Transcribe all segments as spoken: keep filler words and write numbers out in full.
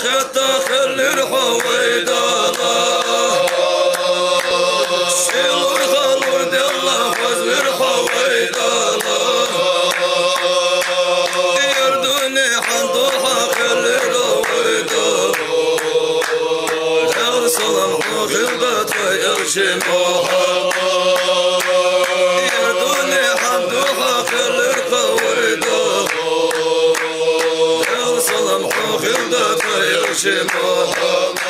Шатта хиллар хьо вай Дала, сийлур-халур делла хозлар хьо вай Дала. Ер дунен хьан духьа хиллар вай Дала. Даьла салам хьона хилда тха элча Мухьаммад. Ер дунен хьан духьа хиллар вай Дала. Даьла салам хьона хилда тха элча Мухьаммад.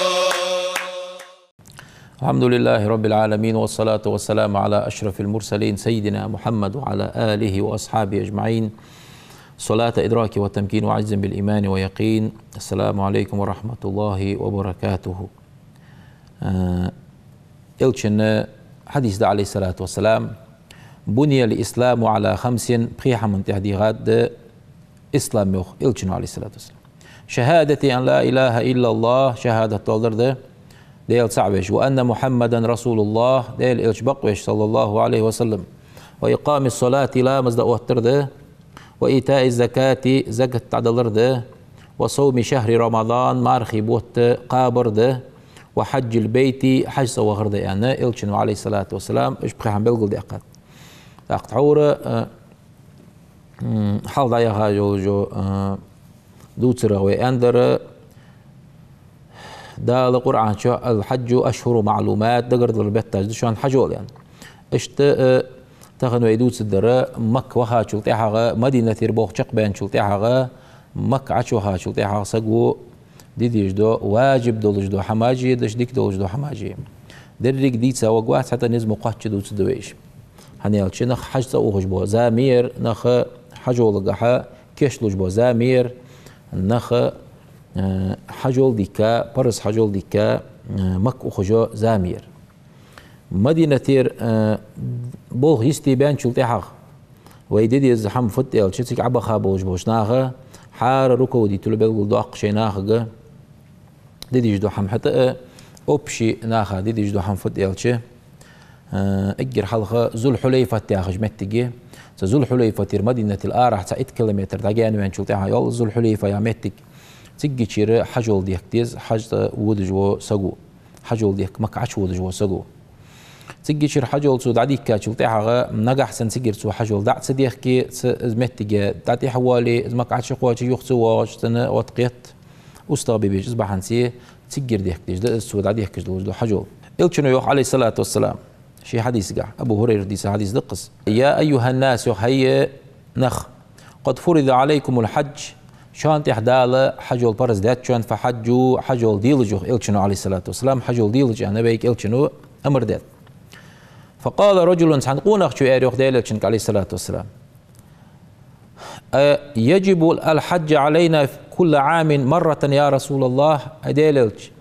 الحمد لله رب العالمين، والصلاة والسلام على أشرف المرسلين سيدنا محمد وعلى آله وأصحابه أجمعين. صلاة إدراك وتمكين وعز بالإيمان ويقين. السلام عليكم ورحمة الله وبركاته. Э, элчан хьадис да, عليه الصلاة والسلام: بني الإسلام على خمس, пхе хӀаман тӀа дийгӀад ислам, йоах элчано, عليه الصلاة والسلام. شهادة أن لا إله إلا الله, шахӀадат доаладар да Даьла цаӀ веш, وأن محمدا رسول الله, Даьла элча бакъвеш, صلى الله عليه وسلم, وإقام الصلاة, ламаз дӀаоттар да, وإيتاء الزكاة, закат дӀадалар да, وصوم شهر رمضان, мархий бутт кхабар да, وحج البيت, хьажцӀа вахар да, аьнна, элчано, عليه الصلاة والسلام, уж пхе хӀама белгалдаьккхад. ТӀаккха тхьовра, э, м, хьалха дӀаяхаш йолча, э, дувцарах вай аьннадар, Дала Къуръан чу: الحج أشهر معلومات, дагардалара бетташ да шоана хьажол, аьнна. Иштта, э, тахан вай дувцаргдар, Макка вахачул тӀехьагӀа, Мадинатера болх чакхбаьнначул тӀехьагӀа, Макка Ӏочувахачул тӀехьагӀа саго де дезаш дола, важиб долаш дола хӀамаш а, даш дика долаш дола хӀамаш а. Деррига дийца варгвац, хӀаьта низ ма кхоачча дувцаргда вай уж. ХӀана аьлча нах хьажцӀа ухаш бола зама я ер, нах хьажолагахьа кийчлуш бола зама я ер, нах, э, хьажол дийхка, парз хьажол дийхка, э, Макка ухаш йола зама я ер. Мадинатера, э, болх йисте баьнначул тӀехьагӀа, вай де деза хӀама фуд аьлча, цига Ӏобаха болаш болча наха хӀара руководитело белгалдоаккх шоай нахага де дезаш дола хӀама, хӀаьта а общий наха де дезаш дола хӀама фуд аьлча, э, эггара хьалха Зуль-Хьулайфат яхаш моттиг я. Цу Зуль-Хьулайфатера Мадинател арахьа цхьа итт километр дӀагаьнаваьнначул тӀехьагӀа йола Зуль-Хьулайфа яха моттиг. Циггачара хьажол дехка деза хьажцӀа водаш вола саго, хьажол дехка Макка Ӏочуводаш вола саго. Циггачара хьажол цо дӀадийхкачул тӀехьагӀа, нагахьа санна цигара цо хьажол дӀа а ца дехке, цу, из моттиге дӀатӀехьавоале, из Макка Ӏочукхоаче, юха ца воагӀача, цунна оттакхет, устагӀа бе беза. Из бахьанце цигара дехка дезаш да из цо дӀадехкаш долаш дола хьажол. Элчано йоах, عليه الصلاة والسلام, ший хьадисагахь, Абу ХӀурайрас дийца хьадис да-кх из: يا أيها الناس, йоах, хӀай нах, قد فرض عليكم الحج, шоана тӀа Дала хьажол парз даьд шоана, فحجوا, хьажол делаш, йоах элчано, عليه الصلاة والسلام, хьажол делаш, аьнна, вайга элчано амар даьд. فقال رجل, цхьан къонахчо аьлар, йоах, Даьла элчанга, عليه الصلاة والسلام: أيجب الحج علينا كل عام مرة يا رسول الله؟ Ай Даьла элча,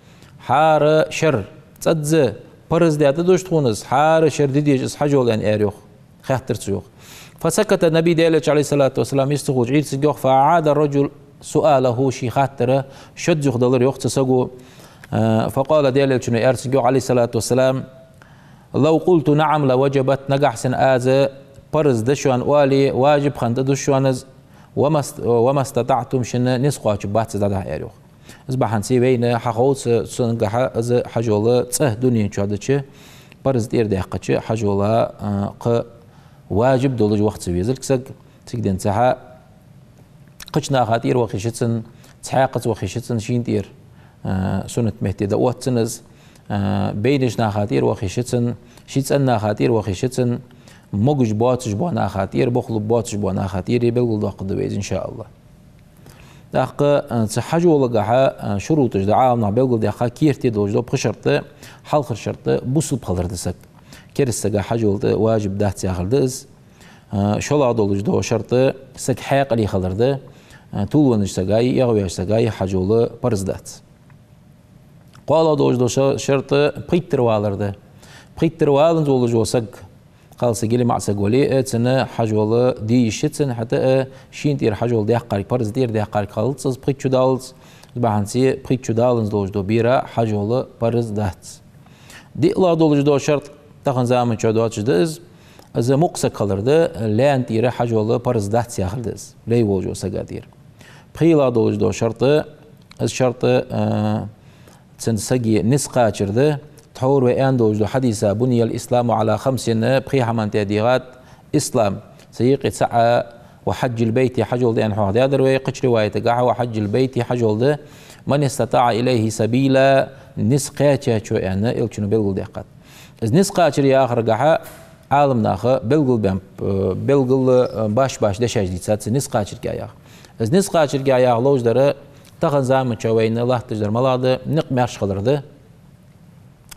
хӀара шера цкъаза парз даьд дувц тхона из, хӀара шера де деза из хьажол, аьнна, аьлар, йоах. Хаьттар цо, йоах. فسكت النبي, Даьла элча, عليه الصلاة والسلام, йист ца хулаш Ӏийра цига, йоах. فأعاد الرجل سؤاله, ший хаттар шозза юха далар, йоах, цу саго. Э, فقال, Даьла элчано аьлар цига, йоах, عليه الصلاة والسلام: لو قلت نعم لوجبت, нагахьа санна аз парз да шоана оале, важиб хинна тӀадувц шоана из, وما است-, وما استطعتم, шун низ кхоачаргбац из дӀадахьа, аьлар, йоах. Из бахьанце вайна хьаховц, цунгахьа из хьажол цкъа дунен чу дича, парз тӀера даьккхача хьажола, а, кхы важиб долаш ваха ца везалга саг, цига денз цхьа кхыча наха тӀера ваха йиш я цун, цхьаькхаза ваха йиш я цун шийна тӀера, а, суннат метте дӀаотт цунна из, а, байнача наха тӀера ваха йиш я цун, ший цӀен наха тӀера ваха йиш я цун, могаш боацаш бола наха тӀера, бохлуб боацаш бола наха тӀера, белгалдоаккхаргда вай из, иншааллахӀ. ТӀаккха, а, цу хьажолагахьа, а, шуруташ да, Ӏаламнаха белгалдаьккха, керте долаш дола пхи шарт, хьалхара шарт бусалба хилар да саг. Кераста сага хьажол тӀа важиб дац яхар да из. А, шоллагӀа долаш дола шарт саг хьаькъале хилар да. А, тувлавеннача сага а, эгӀавеча сага а хьажол парз дац. КхоалагӀа долаш дола ша-, шарт пхийттара валар да. Пхийттара валанза волаш вола саг, кхалсаг е маӀасаг вале а, цунна хьажол де йиш я цун, хӀаьта а шийна тӀера хьажол даьккхарг, парз тӀера даьккхарг хилац из пхийтта шу даллалца, из бахьанце пхийтта шу даллалца долаш дола бера хьажол парз дац. ДиълагӀа долаш дола шарт тахан заман чу доацаш да из, из мукъа саг хилар да, лайна тӀера хьажол парз дац яхар да из, лай волаш вола сага тӀера. ПхелагӀа долаш дола шарт, Из шарт, э, цун сага низ кхачар да. Тхьовра вай аьнна долаш дола хьадис: «بني الإسلام على خمس», пхе хӀаман тӀа дегӀад ислам. Цу юкъе цаӀ «وحج البيت», хьажол да аьнна хьоахадаьдар вай, кхыча риваятагахьа «وحج البيت», хьажол да, «من استطاع إليه سبيلا», низ кхаьчачо аьнна, Элчано белгалдаьккхад. Из низ кхачар яхаргахьа Ӏаламнаха белгалбаьнна, э, белгал, э, башха-башха дешаш дийцад цу низ кхачарга яха. Из низ кхачарга яха ловш дар тахан заман чу вайна латташ дар малагӀа да, никъ маьрша хилар да.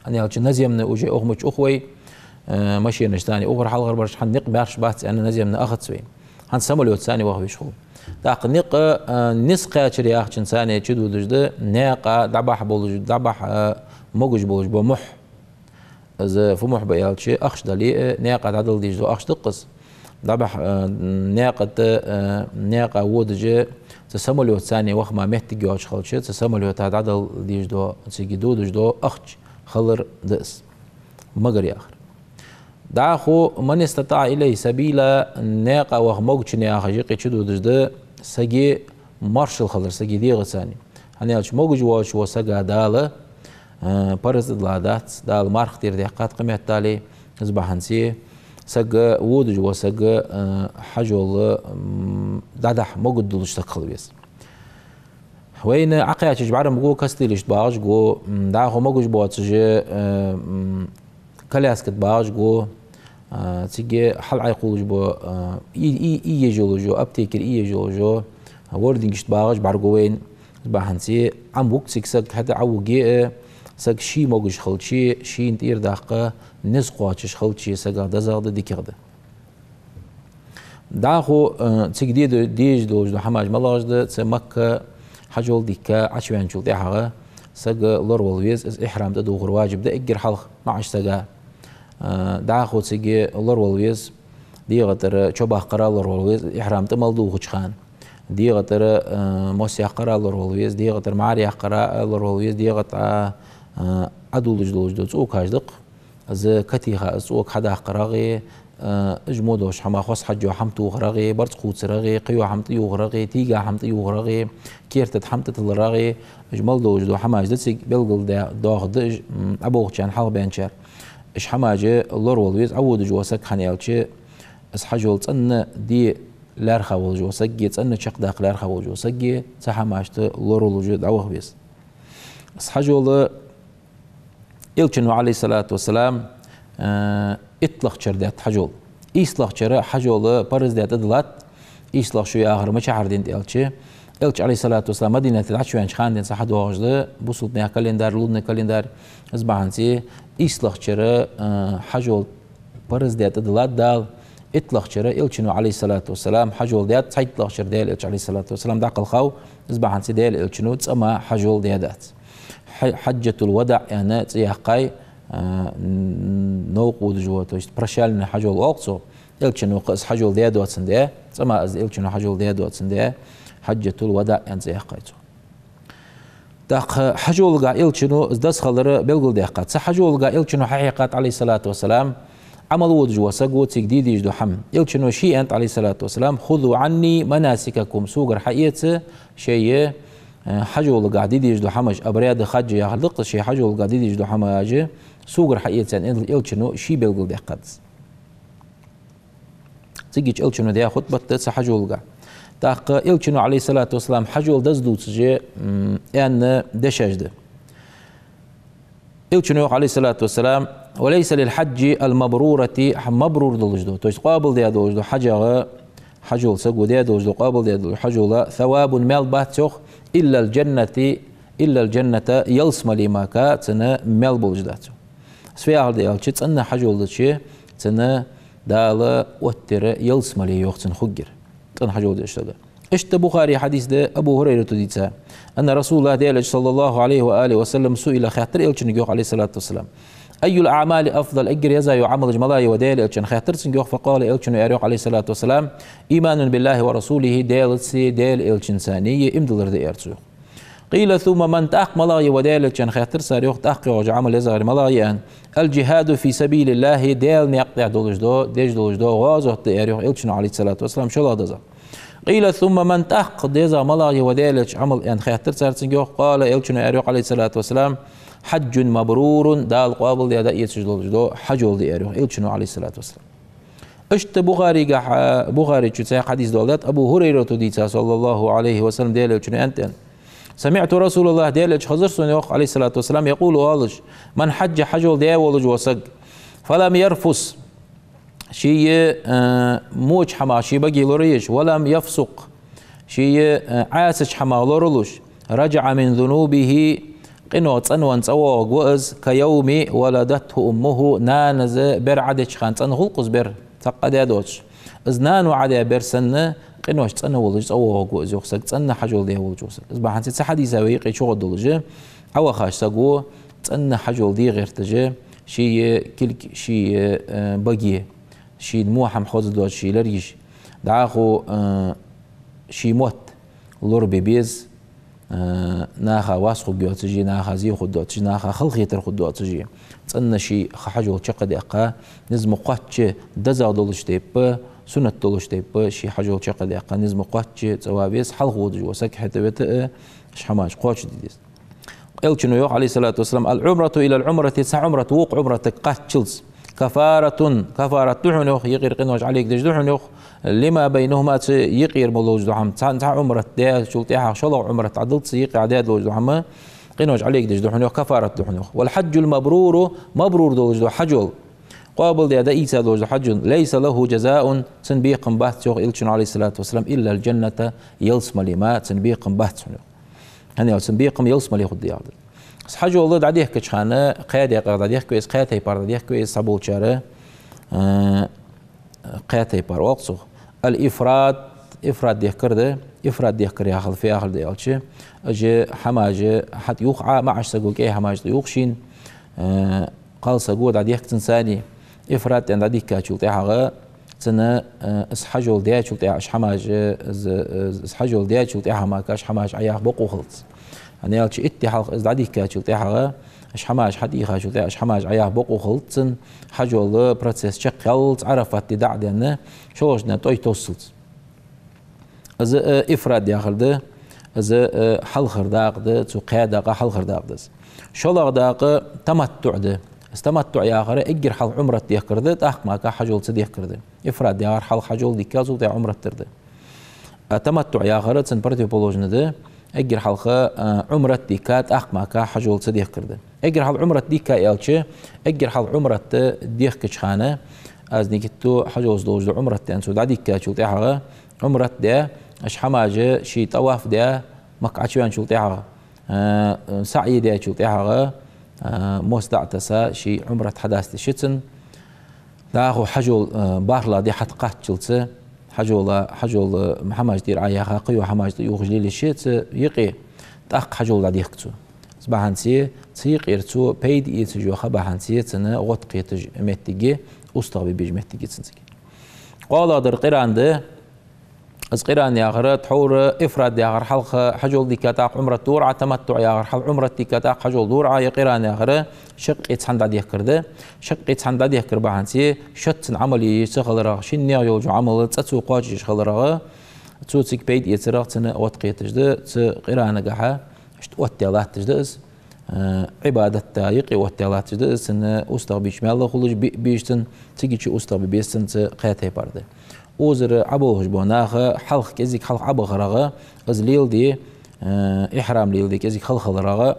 ХӀана аьлча наземни уже ухаш мича ух вай, э, машинашца цхьана ухар хьалхарбараш, хӀана никъ маьрша бац аьнна наземни ахац вай. ХӀана самолётаца цхьана ваха везаш хул. ТӀаккха никъ, э, низ кхачар яхачун цхьана чудодаш да наькъа дӀабахьа болаш, дӀабахьа, э, могаш болаш бола мухь. Из фу мухь ба аьлча, ахча дале а, наькъа дӀадала дезаш дола ахча да-кх из. ДӀабахьа, э, наькъа тӀа, э, наькъа водаш, цу самолётаца цхьана ваха мара моттиг йоацаш хилча, цу самолёта дӀадала дезаш дола, цига додаш дола ахча хилар да из. Магар яхар. ДӀахо «من استطاع إليه سبيلا», наькъа ваха могачун яхаш юкъе чудодаш да сага моаршал хилар сага дегӀаца цхьана. ХӀана аьлча могаш воацаш вола сага Дала, э, параз тӀадилла дац, Дала марха тӀера даьккхад кхыметтел, из бахьанца саг, водаш вола саг, э, хьажол, м, дӀадахьа могаш долаш саг хила веза. Вайна Ӏокхаьчача бӀарга ма го, костыльшта багӀаш го, м, дӀахо могаш боацаш, э, м, коляска тӀа багӀаш го, а, цига хьалъайкхувлаш бола, а, и, и, и еш йолаш йола, аптекера и еш йолаш йола, вордингашта багӀаш бӀарга го вайна. Из бахьанца Ӏомавуг цига саг, хӀаьта Ӏовуге а, саг ше могаш хилча, шийна тӀера даккха низ кхоачаш хилча, сага дезагӀа да, дикагӀа да. ДӀахо, э, цига де-, дезаш долаш дола хӀамаш малагӀаш да, цу Макка хьажол дика Ӏочувеначул тӀехьагӀа саг лоравала веза, из ихьрам тӀадувхар важиб да эггара хьалха маӀача сага. Э, дӀахо цига лоравала веза, дегӀа тӀара чобаккхара лоравала веза, ихьрам тӀа мел дувхача хана. ДегӀа тӀара, э, мос яккхара лоравала веза, дегӀа тӀара мӀара яккхара лоравала веза, дегӀа тӀа, э, Ӏодуллаш долаш дола цӀокаш да-кх. Из катеха, из цӀока хьадаккхарах, э, уж мо долча хӀамах, хоза хьаж йола хӀама тохарах, барзкъа хувцарах, кхыйола хӀама тӀаювхарах, тийга хӀама тӀаювхарах, керта тӀа хӀама тӀатилларах, уж мел долаш дола хӀамаш да цига белгалдаь-, доахаргда уж, м, Ӏоболхачарна, хьалхабаьнначарна. Уж хӀамаш лоравала веза Ӏоводаш вола саг, хӀана аьлча из хьажол цӀена де лаьрхӀа волаш вола саг, цӀена чакхдаккха лаьрхӀа волаш вола саг, цу хӀамашта лоравалаш дӀаваха веза. Из хьажол Элчано, عليه الصلاة والسلام, э, иттлагӀча шера даьд хьажол. ИйслагӀча шера хьажол параз даь тӀадиллад, ийслагӀа шу яхар мичахьара денад аьлча, Элча, عليه الصلاة والسلام, Мадинате дӀачувенача хана денз хьадоагӀаш да бусалба наьха календарь, лунный календарь, из бахьанца ийслагӀча шера, э, хьажол параз даь тӀадиллад Дала, иттлагӀча шера Элчано, عليه الصلاة والسلام, хьажол даьд, цхьайттлагӀча шера Даьла Элча, عليه الصلاة والسلام, дӀакхелхав, из бахьанца Даьла Элчано цӀа мара хьажол даьдац. Хьа-, «Хьаджатул-вадаӀ» аьнна цӀи яьккхай, а, н-, новкъа водаш вола, то есть прощальный хьажол оал-кх цох. Элчано кхы из хьажол даь доацандаь, цӀа мара из Элчано хьажол даь доацандаь, «Хьаджатул-вадаӀ» аьнна цӀи яьккхай цох. ТӀаккха хьажолга Элчано из деза хилар белгалдаьккхад. Цу хьажолга Элчано хьахьекхад, عليه الصلاة والسلام, Ӏамал водаш вола саг ва, цига де дезаш дола хӀама. Элчано ше аьннад, عليه الصلاة والسلام: «خذوا عني مناسككم», согара хьаэца шоай, э, хьажолга де дезаш дола хӀамаш, обряды хаджа яхар да-кх из, шоай хьажолга де дезаш дола хӀамаш согара хьаэца аьнна, Эл-, Элчано ше белгалдаьккхад из. Цигача Элчано даь хутбат да цу хьажолга. ТӀаккха Элчано, عليه الصلاة والسلام, хьажол деза дувцаш, м, аьнна дешаш да. Элчано йоах, عليه الصلاة والسلام: «وليس للحجة المبرورة», хьа-, мабрур долаш дола, то есть къоабалдаь долаш дола хьажагӀа, хьажол саго даь долаш дола, къоабалдаь долаш дола хьажола, «ثواب», маьл бац йоах, «إلا الجنة», «إلا الجنة», ялсмале мара цунна маьл болаш дац йоах. Из фу яхар да аьлча, цӀена хьажол дича, цунна Дала оттадар ялсмале йоах цунна хургьяр. ЦӀена хьажол деча сага. Иштта Бухаре хьадис да Абу Хурайрата дийца. أن رسول الله, Даьла Элча, صلى الله عليه وآله وسلم, سئل, хаьттар Элчанга йоах, عليه الصلاة والسلام: «أي الأعمال أفضل؟» Эггара еза йола Ӏамалаш малагӀа я, ва Даьла Элча, аьнна хаьттар цунга йоах. فقال, Элчано аьлар йоах, عليه الصلاة والسلام: «إيمان بالله ورسوله», Даьлацеи Даьла Элчанцеи иман диллар да, аьлар цо йоах. «قيل: ثم من؟» ТӀаккха малагӀа я, ва Даьла Элча, аьнна хаьттар цар йоах, тӀаккха йоагӀаш Ӏамал езагӀа малагӀа я аьнна. «الجهاد في سبيل الله», Даьла наькъа тӀа долаш дола, деш долаш дола гӀазот да, аьлар йоах Элчано, عليه الصلاة والسلام, шоллагӀа дезагӀа. قيل: ثم من؟ ТӀаккха дезагӀа малагӀа я, ва Даьла Элча, Ӏамал, аьнна хаьттар цар цунга, йоах. قال, Элчано аьлар, йоах, عليه الصلاة والسلام: حج مبرور, Дала къоабалдаь, дӀаэцаш долаш дола хьаж да, аьлар, йоах, Элчано, عليه الصلاة والسلام. Иштта Бухаригахьа, Бухари чу цхьа хьадис доаладаьд, Абу Хурайрата дийца, صلى الله عليه وسلم, Даьла Элчано аьннад, аьнна: سمعت رسول الله, Даьла Элча хезар сона, йоах, عليه الصلاة والسلام, يقول, оалаш: من حج, хьажол даь волаш вола саг, فلم يرفث, ший, э, воча хӀамах ший баге лораеш, ولم يفسق, ший, э, Ӏаьсача хӀамах лоралуш, رجع من ذنوبه, къинойх цӀенвенна цӀавоагӀаргва из, كيوم ولدته أمه, нанас бер Ӏадеча хана цӀена хул-кх из бер, цхьаккха Ӏадаь доацаш. Из нана Ӏадаь бер санна, къинойх цӀена волаш цӀавоагӀаргва из, йоах, саг, цӀена хьажол даь волаш вола саг. Из бахьанца цу хьадиса вай юкъе чугӀоргдолаш, Ӏовахача саго цӀена хьажол де гӀерташ, ший кулг, ший, э, баге, шийна во хӀама хоза доацаш ший лергаш, дӀахо, э, ший мотт лорабе беза, э, наха вас хургйоацаш, наха зе хургдоацаш, наха халахетар хургдоацаш. ЦӀена ший ха хьажол чакхдаьккха, низ ма кхоачча, дезагӀа долча тайпара, суннат долча тайпара ший хьажол чакхдаьккха, низ ма кхоачча цӀава веза, хьалха водаш вола саг хӀаьта а вета а, уж хӀамаш кхоачашде деза. Элчано йоах, عليه الصلاة والسلام: العمرة إلى العمرة, цхьа Ӏумрат вокха Ӏумратага кхаччалца, كفارة, кафарат да хьона, йоах, юкъера къинош Ӏолегадеш да хьона, йоах, لما بينهما, цу юкъера ма ловш дола хӀама, цхьа, цхьа Ӏумрат даьчул тӀехьагӀа шоллагӀа Ӏумрат Ӏадалца юкъе Ӏадаь долаш дола хӀама, къинош Ӏолегадеш да хьона, йоах, кафарат да хьона, йоах. والحج المبرور, мабрур долаш дола хьажол, къоабалдаь, дӀаийца долаш дола хьажол, ليس له جزاء, цун бекхам бац, йоах Элчано, عليه الصلاة والسلام, إلا الجنة, ялсмале мара цун бекхам бац хьона, йоах. ХӀана аьлча цун бекхам ялсмале хургда, яхар да. Из хьажол дӀадехкача хана кхаь даькъах дӀадехк вай из, кхаь тайпара дӀадехк вай из, цхьаболчар, э, кхаь тайпара оал-кх цох. الإفراد, ифрад дехкар да, ифрад дехкар яхар фу яхар да аьлча, уж хӀамаш хьатӀаювх Ӏа, маӀача саго кӀай хӀамаш тӀаювх шийна, э, кхалсаго дӀадехк цунца цхьана, ифрад аьнна дӀадийхкачул тӀехьагӀа, цунна, э, из хьажол даьчул тӀехьагӀа уж хӀамаш, э, из, э, из хьажол даьчул тӀехьагӀа мара уж хӀамаш Ӏояха бокъо хилац. ХӀана аьлча итт ди хьалха из дӀадийхкачул тӀехьагӀа, уж хӀамаш хьатӀаийхачул тӀехьагӀа уж хӀамаш Ӏояха бокъо хилац цунна, хьажола процесс чакхъяллалца, Ӏарафат ди дӀа а даьнна, шоллагӀча дийнахьа тӀой тоссалца. Из, э, ифрад яхар да, из, э, хьалхара дакъа да, цу кхаь дакъа хьалхара дакъа да из. ШоллагӀа дакъа таматтуӀ да. Из таматтуӀ яхар эггара хьалха Ӏумрат дехкар да, тӀаккха мара хьажол ца дехкар да. Ифрад яхар хьалха хьажол дийхка, цул тӀехьагӀа Ӏумрат дар да. А таматтуӀ яхар цун противоположный да, эггара хьалха, э, Ӏумрат дийхка, тӀаккха мара хьажол ца дехкар да. Эггара хьалха Ӏумрат дийхка аьлча, эггара хьалха Ӏумрат дехкача хана, аз нигат ду хьажолца долаш дола Ӏумрат аьнна, цо дӀадийхкачул тӀехьагӀа, Ӏумрат даь, уж хӀамаш, ший тӀаваф даь, Макка Ӏочувеначул тӀехьагӀа, э, саӀй даьчул тӀехьагӀа, э, мос дӀа а тесса, ший Ӏумрат хьадаста йиш я цунна. ДӀахо хьажол, э, бархӀлагӀа ди хьатӀакхаччалца, хьажола, хьажола, э, хӀамаш тӀера Ӏояха, кхыйола хӀамаш тӀаювхаш лела йиш я цу юкъе, тӀаккха хьажол дӀадехк цо. Из бахьанца, цу юкъера цо пайда эцаш йола ха бахьанца, цунна гӀод кхеташ моттиг я, устагӀа бе безаш моттиг я цун цига. КхоалагӀдар къиран да, из къиран яхар, тхьовра ифрад яхар хьалха хьажол дийхка, тӀаккха Ӏумрат дора Ӏа, таматтуӀ яхар хьалха Ӏумрат дийхка, тӀаккха хьажол дора Ӏа, е къиран яхар шаккхе цхьана дӀадехкар да. Шаккхе цхьана дӀадехкар бахьанца, шоццана Ӏамал е еш ца хиларах, шиннех йолча Ӏамал цкъа цо кхоачашдеш хиларах, цо цига пайда эцарах цунна гӀод кхеташ да, цу къиранагахьа иштта оттадаь латташ да из. Э, Ӏибадата юкъе оттадаь латташ да из, цунна устагӀа бе мел хулаш би-, безаш цунна, цига чу устагӀа бе безаш цунна, цу кхаь тайпара да. Укхазара Ӏоболхаш бола нах хьалха, кӀезига хьалха Ӏобахарах, из леладе, э, ихьрам леладе кӀезига хала хиларах,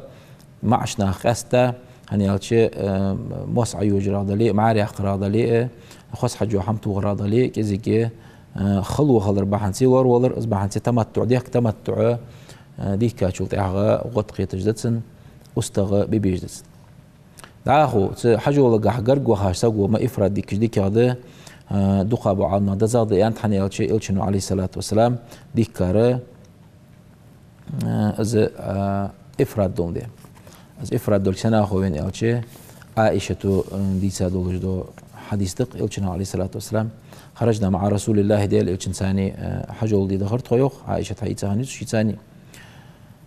маӀача наха къаьстта, хӀана аьлча, э, мос Ӏойожарах дале а, мӀара яккхарах дале а, хоза хьажол хӀама тохарах дале а, кӀезига, э, хало хилар бахьанца лоравалар, из бахьанца таматтуӀ дехк, таматтуӀ, э, дийхкачул тӀехьагӀа гӀод кхеташ да цунна, устагӀа бе безаш да цунна. ДӀахо цу хьажолагахьа гарга вахача саго ма ифрад дийхкача дикагӀа да, э, дукха бола Ӏаламнаха дезагӀа да аьннад, хӀана аьлча Элчано, عليه الصلاة والسلام, дийхкар, э, из, э, ифрад долга да. Из ифрад долга сенах хов вайна аьлча, Ӏаишата, э, дийца долаш дола хьадис да-кх, Элчано, عليه الصلاة والسلام: خرجنا مع رسول الله, Даьла Элчанца цхьана, э, хьажол де дахар тхо, йоах, Ӏаишат хьаийца хиннай цо шийца цхьана,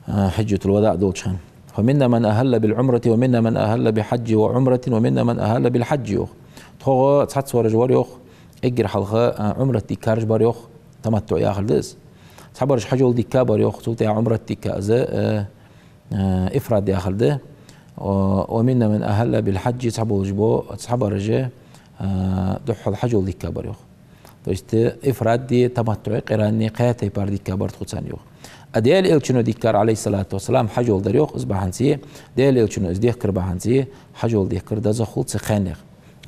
э, حجة الوداع долча хана. فمنا من أهل بالعمرة ومنا من أهل بحج وعمرة ومنا من أهل بالحج, йоах. Тхох цхьацца вараш вар, йоах, эггара хьалха, э, Ӏумрат дийхкараш бар, йоах, таматтуӀ яхар да из. Цхьабараш хьажол дика бар йоах, цул тӀехьа Ӏумрат дика, из, э, э, ифрад яхар да. О, «ومنا من أهل بالحج», цхьаболаш ба, цхьабараш, э, духхьал хьажол дика бар йоах. То есть, э, ифрад ди, таматтуӀи, къиран ди, кхаь тайпара дика бар тхоца йоах. А Даьла Элчано диккар, عليه الصلاة والسلام, хьажол дар йоах, из бахьанце, Даьла Элчано из дехкар бахьанце, хьажол дехкар деза хул цу кхаьннех.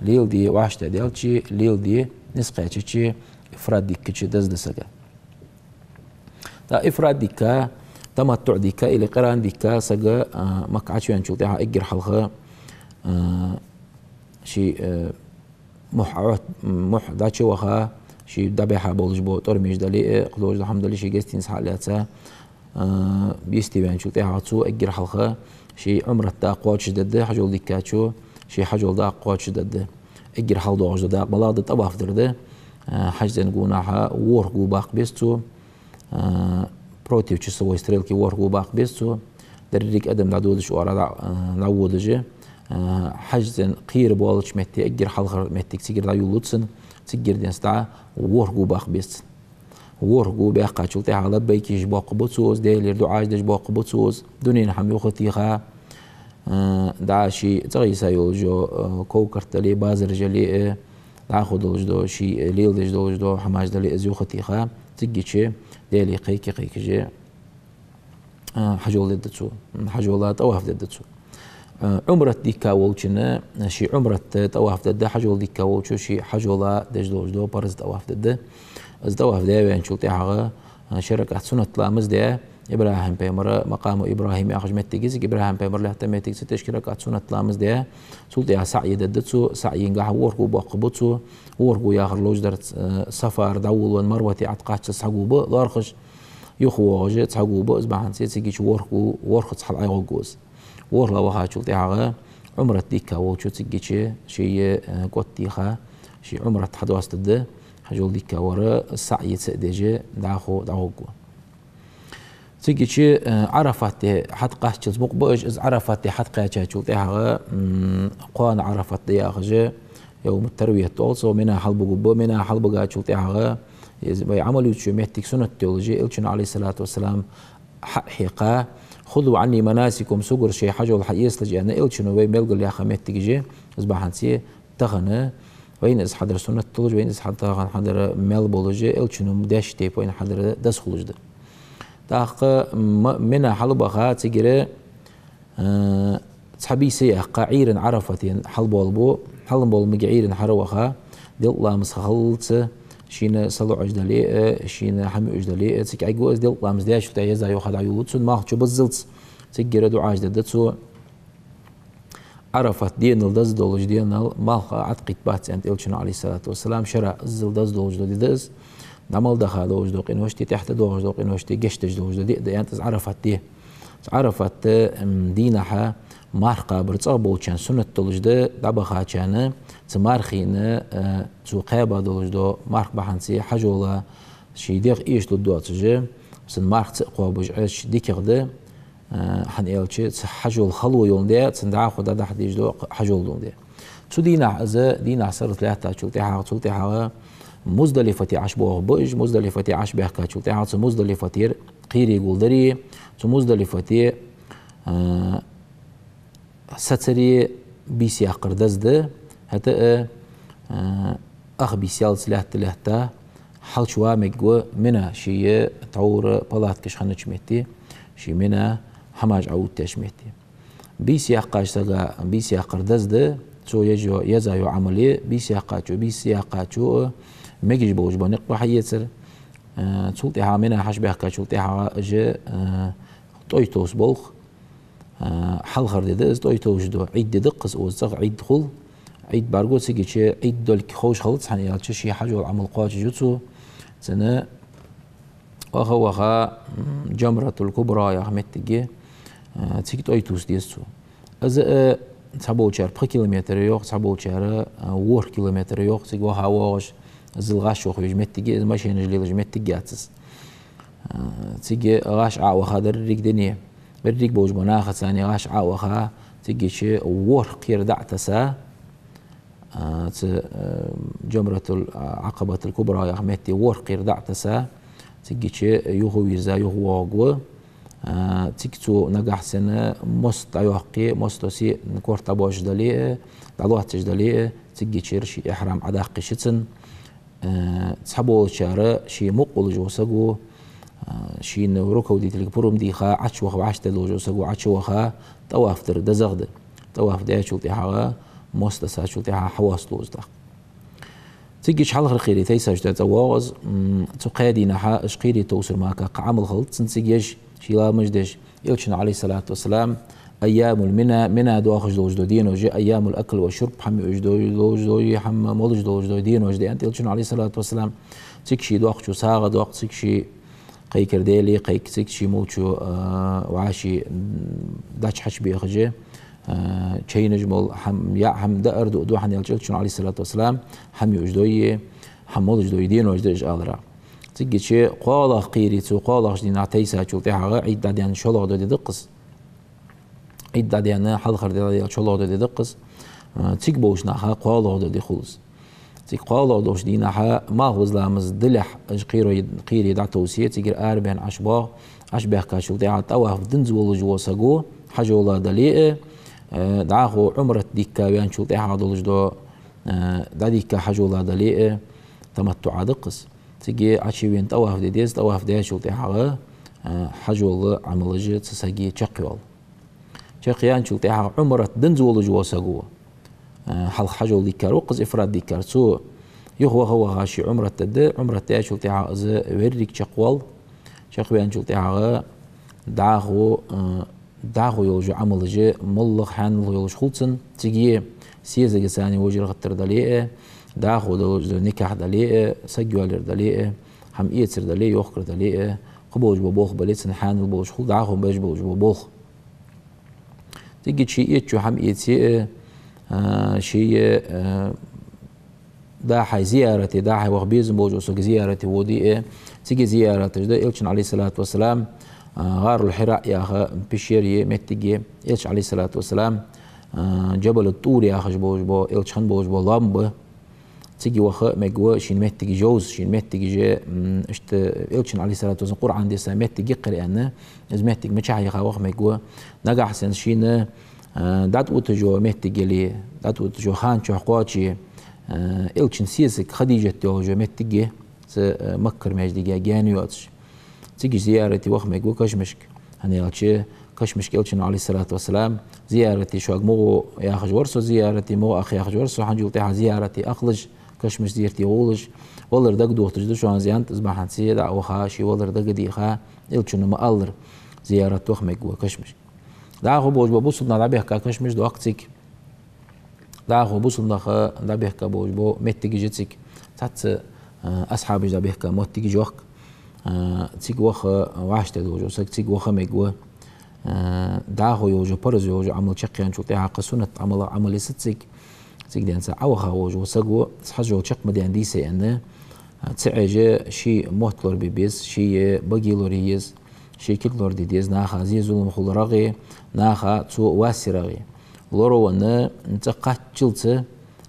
Лела ди вӀаштӀехьадаьлча, лела ди низ кхаьчача, ифрад дикача деза да сага. ТӀаккха ифрад дика, таматтуӀ дика или къиран дика сага, а, Макка Ӏочувеначул тӀехьа эггара хьалха, а, ший, а, мухь Ӏо-, мухь дӀачуваха, ший дӀабихьа болаш бола тӀормеш дале а, кхыдолаш дола хӀама дале а, ший гостиница хьа а лаьца, а, йисте ваьнначул тӀехьа цо эггара хьалха ший Ӏумрат дакъа кхоачашдергда, хьажол дикачо ший хьажол дакъа кхоачашдергда. Эггара хьалха доагӀаш дола дакъа малагӀа да? ТӀаваф дар да. А, хьажцӀен гонахьа ворхӀ го баккха беза цо. А, против часовой стрелки ворхӀ го баккха беза цо. Деррига адам дӀадодаш оара дӀа-, а, дӀаводаш. А, хьажцӀен кхера болча метте, эггара хьалхара моттиг цигара дӀайолалу цунна, цигара денз дӀа ворхӀ го баккха беза цунна. ВорхӀ го баьккхачул тӀехьа лаббайк еш боаккхаргба цо из, Даьлагара дуӀаш деш боаккхаргба цо из, дунен хӀама юхатеха, а, дӀа ший цӀагӀа йиса йолаш йола, а, ков-карт дале а, базараш яле а, дӀахо долаш дола ший, а, леладеш долаш дола хӀамаш дале а, из юхатеха, цигача Даьлага кхайка-кхайкаш, а, хьажол дергда цо, хьажола тӀаваф дергда цо. А, Ӏумрат дика волчун ший Ӏумрат тӀаваф дергда, хьажол дика волчо ший хьажола деш долаш дола парз тӀаваф дергда. Из тӀаваф даь ваьнначул тӀехьагӀа, а, ши ракаӀат суннат ламаз даь, ИбрахӀим пайхамара, макъаму ИбрахӀим яхаш моттиг я цига, ИбрахӀим пайхамара лаьтта моттиг, цу тӀа ши ракаӀат суннат ламаз даь, цул тӀехьа саӀйи дергда цо, саӀйингахьа ворхӀ го боаккхаргба цо, ворхӀ го яхар ловш дар, а, Сафара дӀаволавенна, Марвате Ӏоткъаччалца цхьа го ба лоархӀаш, юхавоагӀаш цхьа го ба, из бахьанце цигача ворхӀ го, ворхӀазза хьалъайгӀоргва из. ВорхӀлагӀа вахачул тӀехьагӀа Ӏумрат дика волчо цигача ший, э, кӀотта йиха, ший Ӏумрат хьадоастаргда, хьажол дика вар, саӀйи ца а деш, дӀахо дӀагӀоргва. Цигача, э, Ӏарафате хьатӀакхаччалца мукъа ба уж, из Ӏарафате хьатӀакхаьчачул тӀехьагӀа, м, кхоана Ӏарафат да яхаш, йовмут-тарвият оал цох, Мина хьалбугаргба, Мина хьалбугачул тӀехьагӀа, из вай Ӏамал ювцача моттиг суннат йолаш, Элчано, عليه الصلاة والسلام, хьа-, хьехка: «خذوا عني مناسككم», согара шоай хьажол хьаэцалаш, аьнна, Элчано вайна белгалъяьха моттигаш я, из бахьанце тахан вайна из хьадар суннат долаш, вайна из хьа-, тахан хьадар маьл болаш, Элчано даьча тайпара вайна хьадар деза хулаш да. ТӀаккха м-, Мина хьалбаха, цигара, э, цхьа бийса яьккха, Ӏуйрийна Ӏарафате хьалбоалабу, хьалбоалабу, мегаргда Ӏуйрийна хьалваха, делкъа ламаз хилалца, шийна салоӀаш дале а, шийна хӀама юаш дале а, цига Ӏергва из, делкъа ламаз даьчул тӀехьа еза йоха дӀайолалу цунна, малх чубуззалца, цигара дуӀаш дергда цо. Ӏарафат денал деза долаш денал малх Ӏоткъийта бац, аьннад Элчано, عليه الصلاة والسلام, шера иззал деза долаш дола ди да из, дӀа мел даха долаш дола къинош ди, тӀехьа тӀадоагӀаш дола къинош ди гешт деш долаш дола ди да, аьннад из Ӏарафат ди. Ӏарафат, м, дийнахьа марха кхабар цӀагӀа болчарна суннат долаш да, дӀабахачарна цу мархийна, э, цо кхаьба долаш дола марха бахьанце хьажола ший дегӀ эшалургдоацаш, цун марха ца а кхобаш Ӏеш дикагӀа да, э, хӀана аьлча, цу хьажол хало йоландаь, цун дӀахо дӀадахьа дезаш дола хьажол доландаь. Цу дийнахьа из, дийнахьа сарралца лаьттачул тӀехьагӀа, цул тӀехьагӀа Муздалифате ӀочубоагӀаргба уж, Муздалифате Ӏочубаьхкачул тӀехьагӀа цу Муздалифатера кхерий гулдари, цу Муздалифате, э, сацари бийса яккхар деза да, хӀаьта а, э, ах бийса яллалца лаьтта-лаьтта хьалчувала мегаргва Мина, ший тхьовра палаткаш хиннача метте, ший Мина хӀамаш Ӏоуттача метте. Бийса яккхача сага бийса яккхар деза да, цо еза йола, еза йола Ӏамал я, бийса яккхачо, бийса яккхачо мегаш болаш бола никъ ба хьаэцар. Э, цул тӀехьагӀа Мина хьачубаьхкачул тӀехьагӀа уж, э, тӀой товса болх, э, хьалхара ди да из, тӀой товсаш дола Ӏид ди да-кх из, укхаза цӀагӀа Ӏид хул. Ӏид бӀаргаго, цигача Ӏид долга ховш хилац, хӀана аьлча ший хьажола Ӏамал кхоачашъю цо. Цунна ваха-ваха, м, Джамратул Кубра яха моттиг я, э, цига тӀой тувса деза цо. Из, э, цхьаболчар пхи километр йоах, цхьаболчар, э, ворхӀ километр йоах, цига ваха воагӀаш, иззал гӀаш ваха везаш моттиг я, из машинаш лелаш моттиг яц из. Э, цига гӀаш Ӏо а ваха деррига дуне, берригаш болаш бола нахаца цхьана гӀаш Ӏо а ваха, цигача ворхӀ кхера дӀа а тесса, а, цу, а, Джамратул, а, Ӏакъабатул Кубра яха метте ворхӀ кхера дӀа а тесса, Циггача юха вийрза, юха воагӀаргва. А, цига цо нагахьа санна мост дӀайоаккхе, мосто сий корта дӀабоацаш дале а, дӀалоацаш дале а, циггачара ший ихьрам Ӏодаккха йиш я цун. А, цхьаболчар ший мукъа волаш вола саг ва, а, шийна руководительга пурам дийха, Ӏочуваха вӀаштӀехьадолаш вола саг ва, Ӏочуваха, тӀаваф дар дезагӀа да. ТӀаваф даьчул тӀехьагӀа, мост дисачул тӀехьагӀа хьавоасталу из тӀаккха. Циггача хьалхарча кхийре тайсача тӀа цӀавоагӀа из, м, цу кхаь дийнахьа уж кхийре товсар мара кхы Ӏамал хилац цун цига еш, ший ламаз деш. Элчано, عليه الصلاة والسلام, أيام المنى, Мина доахаш долаш дола денош я, أيام الأكل والشرب, хӀама юаш дола, долаш дола, хӀама молаш долаш дола денош да аьннад Элчано, عليه الصلاة والسلام. Цига ше доаккхача сагӀа доаккх, цига ше кхайкар Даьлага, кхайк цига ше молча, а, вӀаши, м, дӀачу хьачубехаш, а, чайнаш мол, хӀама, яа хӀама даар ду, ду хӀана аьлча Элчано, عليه الصلاة والسلام, хӀама юаш дола, хӀама молаш дола денош да уж аларах. Циггача кхоалагӀа кхийре, цу кхоалагӀча дийнахьа тайсачул тӀехьагӀа Ӏид дӀадаьнна шоллагӀа дола ди да-кх из. Ӏид дӀадаьнна хьалхара ди дӀадаьнна шоллагӀа дола ди да-кх из. А, цига болча наха кхоалагӀа дола ди хул из. Цига кхоалагӀа долча дийнахьа малхбуза ламаз далехь, уж кхийро-, кхийре дӀатовсе, цигара арабаьнна ӀочубоагӀа, Ӏочубаьхкачул тӀехьагӀа тӀаваф динза волаш вола саг ва, хьажол дале а, э, дӀахо Ӏумрат дийхка ваьнначул тӀехьагӀа долаш дола, э, дӀадийхка хьажол дале а, таматтуӀ да-кх из. Цига Ӏочувена тӀаваф де деза, тӀаваф даьчул тӀехьагӀа, э, хьажола Ӏамалаш цу сага чакхйоал. Чакхъяьнначул тӀехьагӀа Ӏумрат динза волаш вола саг ва. Э, хьалха хьажол дийхкар ва-кх из, ифрад дийхкар. Цо юха ваха-ваха ше Ӏумрат дергда, Ӏумрат даьчул тӀехьагӀа из веррига чакхвоал. Чакхваьнначул тӀехьагӀа дӀахо, э, дӀахо йолаш йола Ӏамалаш моллагӀа хьаьнала йолаш хул цун, цига е сесагаца вожаргӀатар дале а, дӀахо долаш дола никахь дале а, саг йоалаяр дале а, хӀама эцар дале, йохкар дале а, кхы болаш бола болх бале а цун хьаьнала болаш хул, дӀахо беш болаш бола болх. Цигга ше эцача хӀама эце а, а, ше, а, дӀа-хьа зиярате, дӀа-хьа ваха безам болаш вола саг зиярате воде а, цига зияраташ да Элчан, عليه الصلاة والسلام, а, ГӀарул-Хьира яха пещера я, моттиг я, Элчан, عليه الصلاة والسلام, а, Джабалут-ТӀур яхаш болаш бола, Элча хинна болаш бола лоам ба. Цига ваха мегаш ва шийна моттигаш йовза, шийна моттигаш, м, иштта Элчан, عليه الصلاة والسلام, Къуръан дийса моттиг я-кх ер аьнна, из моттиг мичахьа яха ваха мегаш ва. Нагахьа санна шийна, а, дӀатӀаотташ йола моттиг яле, дӀатӀаотташ йола хан чу кхоаче, а, Элчан сесаг Хадижат йолаш йола моттиг я, цу, а, Маккара маьждига гаьна йоацаш. Цига зиярате ваха мегаш ва кашамашка. ХӀана аьлча, кашамашка Элчано, عليه الصلاة والسلام, зиярате шуга ма гӀо яхаш вар со, зиярате ма гӀо ах яхаш вар со, хӀанзчул тӀехьагӀа зиярате ахалаш, кашамашка зиярате гӀолаш, валар дагадохийташ да шоана, аьннад, из бахьанца дӀа а ваха, ший валар дагадеха, Элчано ма аллара, зиярате ваха мегаш ва кашамашка. ДӀахо болаш бола бусалба нах дӀабехка кашамаш да-кх цига. ДӀахо бусалба нах дӀабехка болаш бола моттигаш я цига. Цхьацца, а, асхьабаш дӀабехка моттигаш я-кх. А, цига ваха вӀаштӀехьадолаш вола саг цига ваха мегаш ва. А, дӀахо йолаш йола, парз йолаш йола Ӏамал чакхъяьнначул тӀехьагӀа кхы суннат Ӏамал, Ӏамал йисац цига. Цига денз Ӏоваха волаш вола саг ва, цхьа хьажол чакх ма даьнна дийса аьнна, а, ца Ӏеш, ший мотт лорабе беза, ший баге лорае еза, ший кулг лораде деза, наха зе-зулам хуларах а, наха цо вас ярах а. Лоравенна цӀакхаччалца,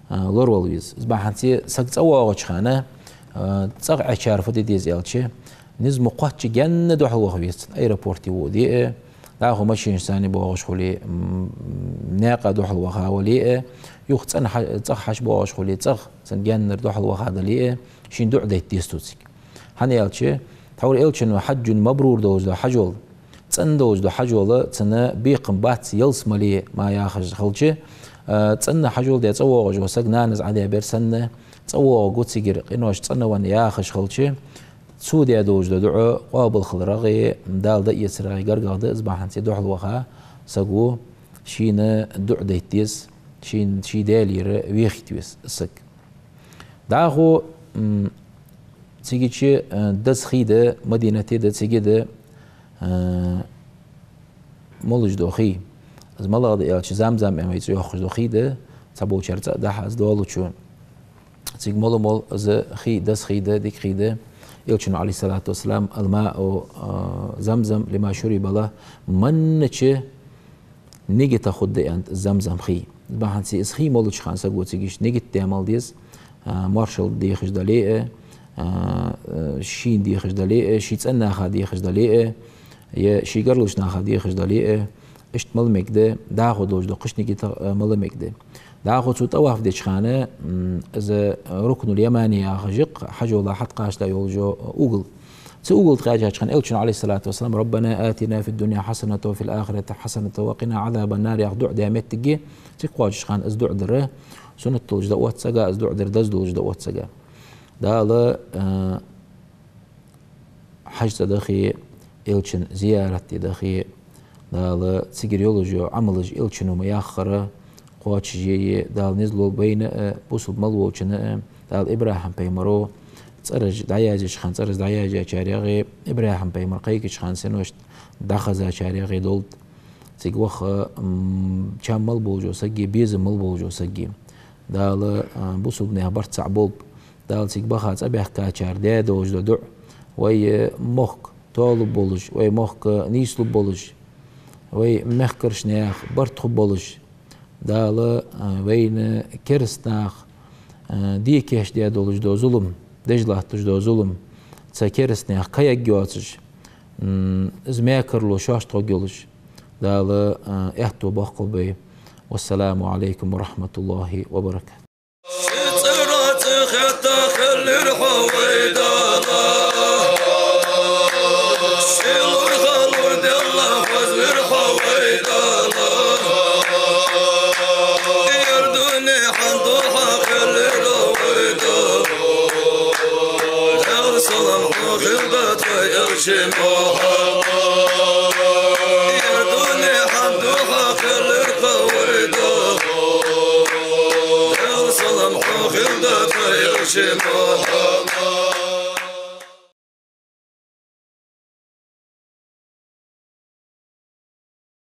а, лоравала веза. Из бахьанца саг цӀавоагӀача хана, а, цӀагӀа Ӏечар фу де деза аьлча, низ ма кхоаччача гаьнна духьалваха веза цунна, аэропорте воде а, дӀахо машинашца боагӀаш хуле, м, наькъа духьалваха вале а, юха цӀагӀа хьа-, цӀагӀа хьачубоагӀаш хуле, цӀагӀа цунна гаьннара духьалваха дале а, шийна дуӀа дайта деза цо цига. ХӀана аьлча, тхьовра Элчано хьаджун мабрур долаш дола хьажол, цӀена долаш дола хьажол, цунна бекхам бац ялсмале мара яхаш хилча, а, цӀена хьажол даь цӀавоагӀаш вола саг, нанас Ӏодаь бер санна, цӀавоагӀаргва цигара, къинош цӀена венна яхаш хилча, цо даь долаш дола дуӀа къоабал хиларах а, Дала дӀаэцарах а гаргагӀа да, из бахьанца духьалваха саго шийна дуӀа дайта деза, шийна, ший Даьлагара вехийта веза саг. ДӀахо, м, цигача, а, деза хий да, Мадинате да, цига да, а, молаш дола хий. Из малагӀа да аьлча, Замзам аьнна вай цӀи йоаккхаш дола хий да, цхьаболчар цӀа а дахьа из доаллачо. Цига мала мол из хий, деза хий да, дика хий да. Элчано, عليه الصلاة والسلام, الماء, а, زمزم لما شرب له, маьннача нигата хургда аьннад Замзам хий. Из бахьанца из хий молача хана саго цига иштта нигат даь мала деза, а, моаршал дехаш дале а, а, а, шийна дехаш дале а, ший цӀен наха дехаш дале а, е ший гаргарча наха дехаш дале а, иштта мала мегаш да, дӀахо долаш дола кхычунга та-, а, мала мегаш да. ДӀахо цо тӀаваф деча хана, м, из Рукнул-Ямани яхаш я-кх, хьажола хьатӀакхача йолаш йола угол. Цу угол тӀа кхаьчача хана Элчано, Ӏалайхи ссалату вассалам, «ربنا آتنا في الدنيا حسنة وفي الآخرة حسنة وقنا عذاب النار» яха дуӀа даь моттиг я, цига кхоачаш хана из дуӀа дар суннат долаш да оццага, из дуӀа дар деза долаш да оццага. Дала, а, хьажцӀа дахе, Элчан зиярат де дахе, Дала цигара йолаш йола Ӏамалаш Элчано ма яххара, кхоачашъе, Дала низ лолба вайна а, бусалба мел волчунна а. Дала ИбрахӀим пайхамара цӀераш дӀаязъяьча хана, цӀераш дӀаязъяьчарех а, ИбрахӀим пайхамар кхайкача хана синош дӀахезачарех а долда. Цига ваха, м, чам мел болаш вола саг а, безам мел болаш вола саг а. Дала, а, бусалба наьха барт цхьа болба. Дала цига баха цӀабаьхкачар даь долаш дола дуӀа: вай, э, мохк тоалургболаш, вай мохк нийслургболаш, вай мехкарча наьха барт хургболаш, Дала, а, вайна кераста наха, а, де кийчдаь долаш дола зулам, деш латташ дола зулам, цу кераста наьха кхаьча йоацаш, м, из мекарло шоашта хургйолаш, Дала, а, аьттув боаккхалба вай. والسلام عليكم ورحمة الله وبركاته. Цу цӀера цӀихетта хилар хьо, вай Дала. Сийлур-халур денна хозавир хьо, вай Дала. Ер дуне хьа духьа хилар, вай Дала. Даьла салам хьона хилда тха Элча Мухьаммад. Ер дуне хьа духьа хилар хьо, вай Дала. Даьла салам хьона хилда тха Элча